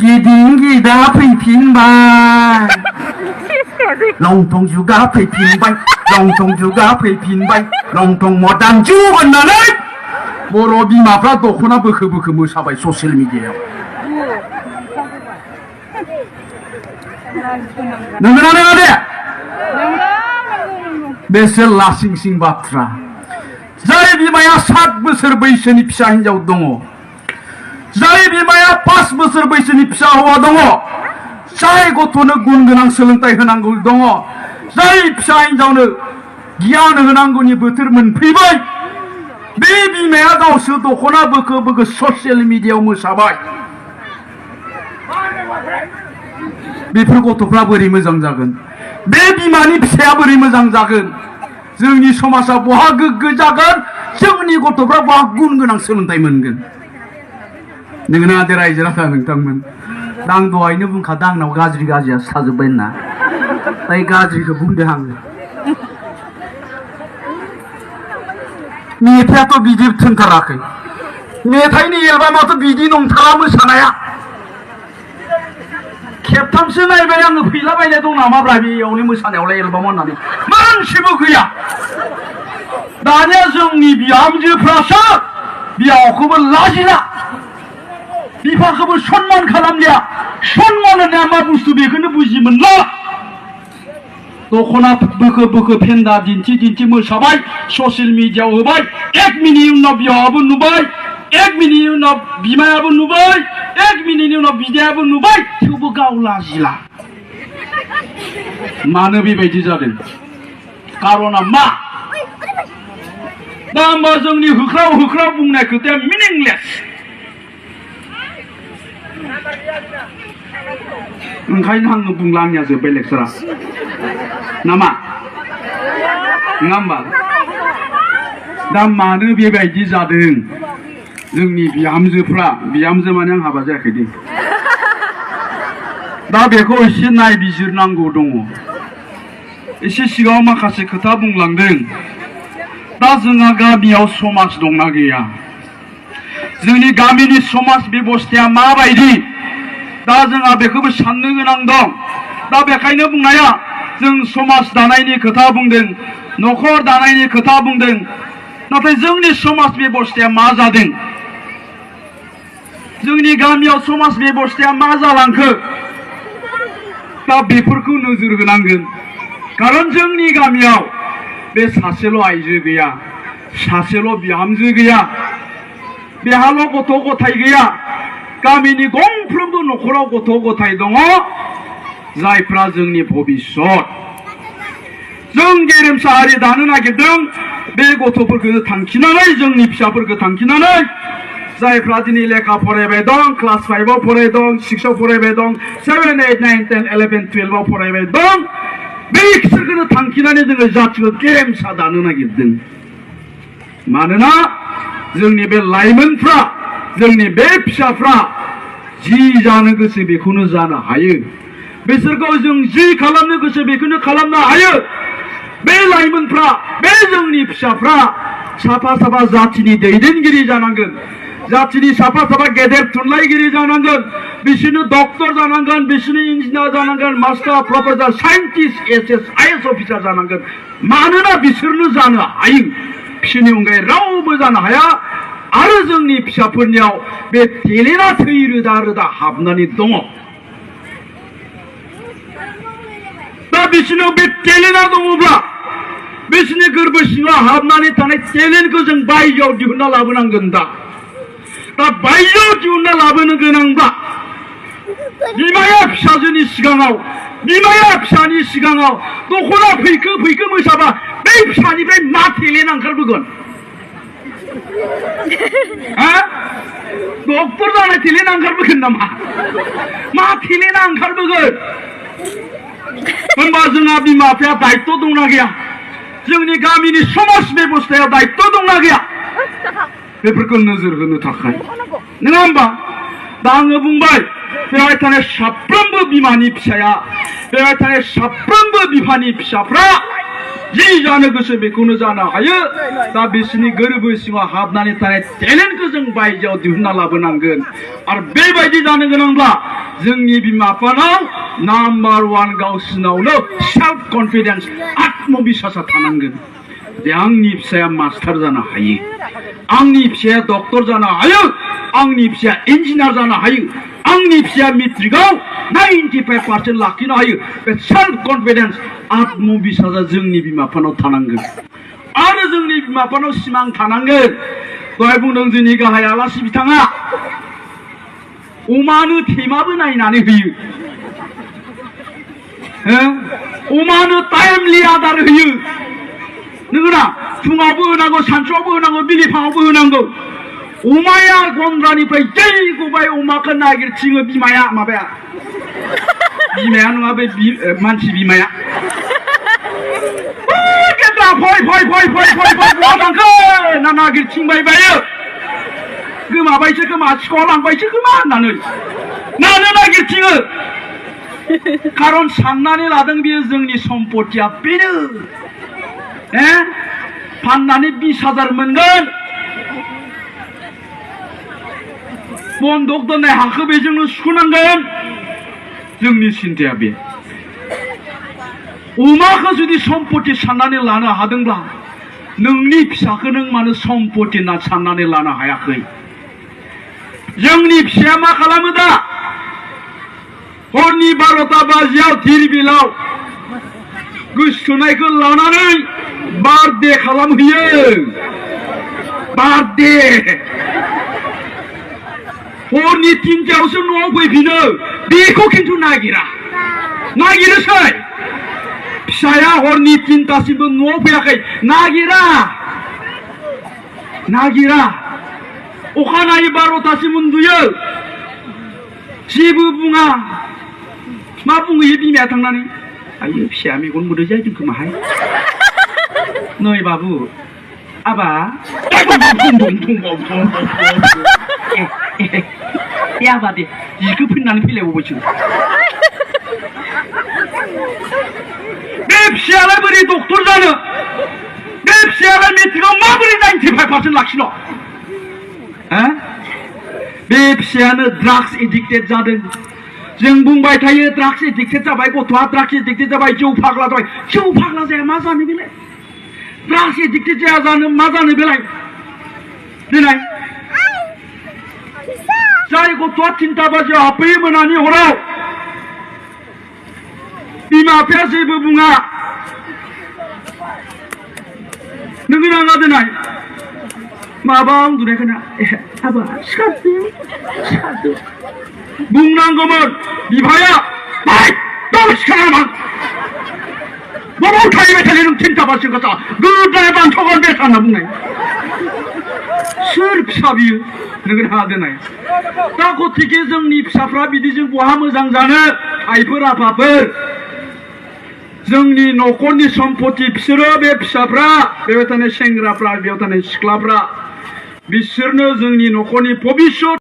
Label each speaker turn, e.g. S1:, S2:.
S1: गिदिं गिदा फैफिनबाय लंथं जुगा फैफिनबाय लंथं जुगा फैफिनबाय लंथं मदार्न जुग होननानै बर' बिमाफ्रा दख'ना बोखो बोखो मोसाबाय ससियेल मिडियायाव नंगौना नङा दे बेसो लासिंसिं बाथ्रा जाय बिमाया 7 बोसोर बैसोनि फिसा हिनजाव दङ जाय बिमाया 5 बोसोर बैसोनि फिसा हौवा दङ जाय गथ'नो गुन गोनां सोलोंथाइ होनांगौ दङ जाय फिसा हिनजावनो गियान होनांगौनि बोथोर मोनफैबाय बे बिमाया गावसो दख'ना बोखो बोखो ससियेल मिडियायाव मोसाबाय बेफोर गथ'फ्रा बोरै मोजां जागोन बे बिमानि फिसाया बोरै मोजां जागोन जोंनि समाजा बहा गोग्गो जागोन जोंनि गथ'फ्रा बहा गुन गोनां सोलोंथाइ मोनगोन नोंगोना दे रायजो राजा नोंथांमोन दा आं दहायनो बुंखादों आंनाव गाज्रि गाज्रियासो थाजोब्बाय होनना ताइ गाज्रिखौ बुंदों आङो मेथाइआथ' बिदि थोनथाराखै मेथाइनि एलबामाथ' बिदि नंथारा मोसानाया खेबथामसो नायबाय आङो फैलाबायनाय दं नामाब्रा बेयावनो मोसानायावलाय एलबाम होननानै मोनसेबो गैया दानिया जोंनि बिहामजोफ्रासो बिहावखौबो लाजिला बिफाखौबो सनमान खालामलिया सनमान होननाया मा बुस्थु बेखौनो बुजि मोनला दख'ना बोखो बोखो फेन्दा दिन्थि दिन्थि मोसाबाय ससियेल मिडियायाव होबाय 1 मिनिटनि उनाव बिहावाबो नुबाय 1 मिनिटनि उनाव बिमायाबो नुबाय 1 मिनिटनि उनाव बिदायाबो नुबाय थेवबो गाव लाजिला मानो बेबायदि जादों कारना मा दा होमबा जोंनि होख्राव होख्राव बुंनाय खोथाया मिनिंलेस ओंखायनो आङो बुंला आंनिया जोब्बाय लेक्सारा नामा नङा होमबा दा मानो बेबायदि जादों जोंनि बिहामजोफ्रा बिहामजो माने आं हाबा जायाखै दे दा बेखौ एसे नायबिजिरनांगौ दङ एसे सिगाङाव माखासे खोथा बुंलांदों दा जोंहा गामियाव समाज दंना गैया जोंनि गामिनि समाज बेबस्थाया माबायदि दा जोंहा बेखौबो साननो गोनां दं दा बेखायनो बुंनाया जों समाज दानायनि खोथा बुंदों न'खर दानायनि खोथा बुंदों नाथाय जोंनि समाज बेबस्थाया मा जादों जोंनि गामियाव समाज बेबस्थाया मा जालांखो दा बेफोरखौ नोजोर होनांगोन कारन जोंनि गामियाव बे सासेल' आइजो गैया सासेल' बिहामजो गैया बेहाल' गथ' गथाय गैया गामिनि गंफ्रोमबो न'खराव गथ' गथाय दङ जायफ्रा जोंनि भबिष्यत जों गेरेमसा हारि दानो नागिरदों बे गथ'फोरखौ थांखिनानै जोंनि फिसाफोरखौ थांखिनानै जायफ्रा दिनै लेखा फरायबाय दं क्लास 5आव फरायबाय दं 6आव फरायबाय दं 7 8 9 10 11 12आव फरायबाय दं बैसोरखौनो थांखिनानै जोङो जातिखौ गेरेमसा दानो नागिरदों मानोना जोंनि बे लाइमोनफ्रा जोंनि बे फिसाफ्रा जि जानो गोसो बेखौनो जानो हायो बिसोरखौ जों जि खालामनो गोसो बेखौनो खालामनो हायो बे लाइमोनफ्रा बे जोंनि फिसाफ्रा साफा साफा जातिनि दैदेनगिरि जानांगोन जातिनि साफा साफा गेदेर थुनलाइगिरि जानांगोन बिसोरनो डक्टर जानांगोन बिसोरनो इन्जिनियार जानांगोन master professor scientist SS IAS officer जानांगोन मानोना बिसोरनो जानो हायो बिसोरनि अनगायै रावबो जानो हाया आरो जोंनि फिसाफोरनियाव बे टेलेन्टआ थै रोदा रोदा हाबनानै दङ दा बिसोरनाव बे टेलेन्टआ दङब्ला बिसोरनि गोरबो सिङाव हाबनानै थानाय टेलेन्टखौ जों बायजोआव दिहुनना लाबोनांगोन दा बायजोआव दिहुनना लाबोनो गोनांब्ला बिमाया फिसाजोनि सिगाङाव बिमाया फिसानि सिगाङाव दख'ना फैखो फैखो मोसाबा बै फिसानिफ्राय मा टेलेन्ट ओंखारबोगोन डक्टर जानाय टेलेन्ट ओंखारबोगोन नामा मा टेलेन्टआ ओंखारबोगोन होनबा जोंहा बिमा बिफाया दायित्व दंना गैया जोंनि गामिनि समाज बेबस्थायाव दायित्व दंना गैया बेफोरखौ नोजोर होनो थाखाय नङा होमबा दा आङो बुंबाय बेवहाय थानाय साफ्रोमबो बिमानि फिसाया बेवहाय थानाय साफ्रोमबो बिफानि फिसाफ्रा जि जानो गोसो बेखौनो जानो हायो दा बिसोरनि गोरबो सिङाव हाबनानै थानाय टेलेन्टखौ जों बायजोआव दिहुनना लाबोनांगोन आरो बेबायदि जानो गोनांब्ला जोंनि बिमा बिफानाव नाम्बार वान गावसिनावनो सेल्फ कन्फिडेन्स आत्मबिश्वासा थानांगोन जे आंनि फिसाया मास्टार जानो हायो, आंनि फिसाया डक्टर जानो हायो, आंनि फिसाया इन्जिनियार जानो हायो, आंनि फिसाया मेट्रिकआव 95% लाखिनो हायो। बे सेल्फ कन्फिडेन्स आत्मबिश्वासा जोंनि बिमा बिफानाव थानांगोन आरो जोंनि बिमा बिफानाव सिमां थानांगोन। दहाय बुंदों जोंनि गाहाय आलासि बिथाङा अमानो थेमाबो नायनानै होयो, अमानो टाइमलि आदार होयो, नंगौना? फुङावबो होनांगौ, सानसुआवबो होनांगौ, बिलिफाङावबो होनांगौ। अमाया गन्द्रानिफ्राय जै गबाय अमाखौ नागिरथिङो बिमाया, माबाया बिमाया नङा बे मानसि बिमाया, फै फै फै फै फै फै बहा थांखो ना नागिरथिंबाय बायो, गोमाबायसो खोमा, सिखाव लांबायसो खोमा होननानै मानो नागिरथिङो? खारन साननानै लादों बियो जोंनि सम्पतिया बेनो, फाननानै 20,000 मोनगोन, बन्दक दोननाय हाखौ बेजोंनो सुख'नांगोन। जोंनि सिन्ताया बे। अमाखौ जुदि सम्पति साननानै लानो हादोंब्ला नोंनि फिसाखौ नों मानो सम्पति होनना साननानै लानो हायाखै? जोंनि फिसाया मा खालामो दा? हरनि 12टा बाजियाव धिरबिलाव गोसोथोनायखौ लानानै बार्थडे खालामहैयो, बार्थडे। हरनि 3टायावसो न'आव फैफिनो, बेखौ खिन्थु नागिरा, नागिरोसै। फिसाया हरनि 3टासिमबो न'आव फैयाखै, नागिरा, नागिरा। अखानायै 12टासिम उन्दुयो, जेबो बुङा। मा बुंहैयो बिमाया थांनानै? आयो फिसाया मेगन मोदै जादों खोमाहाय, नै बाबु आबा आबा दे जिखौ फैनानै फैलायबावबायसो। बे फिसायालाय बोरै डक्टर जानो? बे फिसायालाय मेट्रिकआव माबोरै 95% लाखिनो? बे फिसायानो ड्राग्स एडिक्टेड जादों। जों बुंबाय थायो ड्राग्स एडिक्टेड जाबाय, गथ'आ ड्राग्स एडिक्टेड जाबाय, जौ फाग्ला जाबाय। जौ फाग्ला जाया मा जानो बेलाय? ड्राग्स एडिक्टेड जाया जानो मा जानो बेलाय? देनाय जाय गथ'आ 3टा बाजियाव हाबफैयो मोनानि हराव, बिमा बिफाया जेबो बुङा, नोङो नाङा देनाय माबा उन्दुनायखौना आबा सिखारदो सिखारदो बुंनांगौमोन। बिफाया सिखारामोन, बबाव थाहैबाय थायो नों 3टा बाजियाव गथा गोदाय बान्थ'गोन बे होनना बुंनाय। सोर फिसा बियो? नोङो नाङा देनाय। दा गतिके जोंनि फिसाफ्रा बिदिजों बहा मोजां जानो? आइफोर आफाफोर, जोंनि न'खरनि सम्पति बिसोरो, बे फिसाफ्रा, बेयाव थानाय सेंग्राफ्रा, बेयाव थानाय सिख्लाफ्रा, बिसोरनो जोंनि न'खरनि भबिष्यत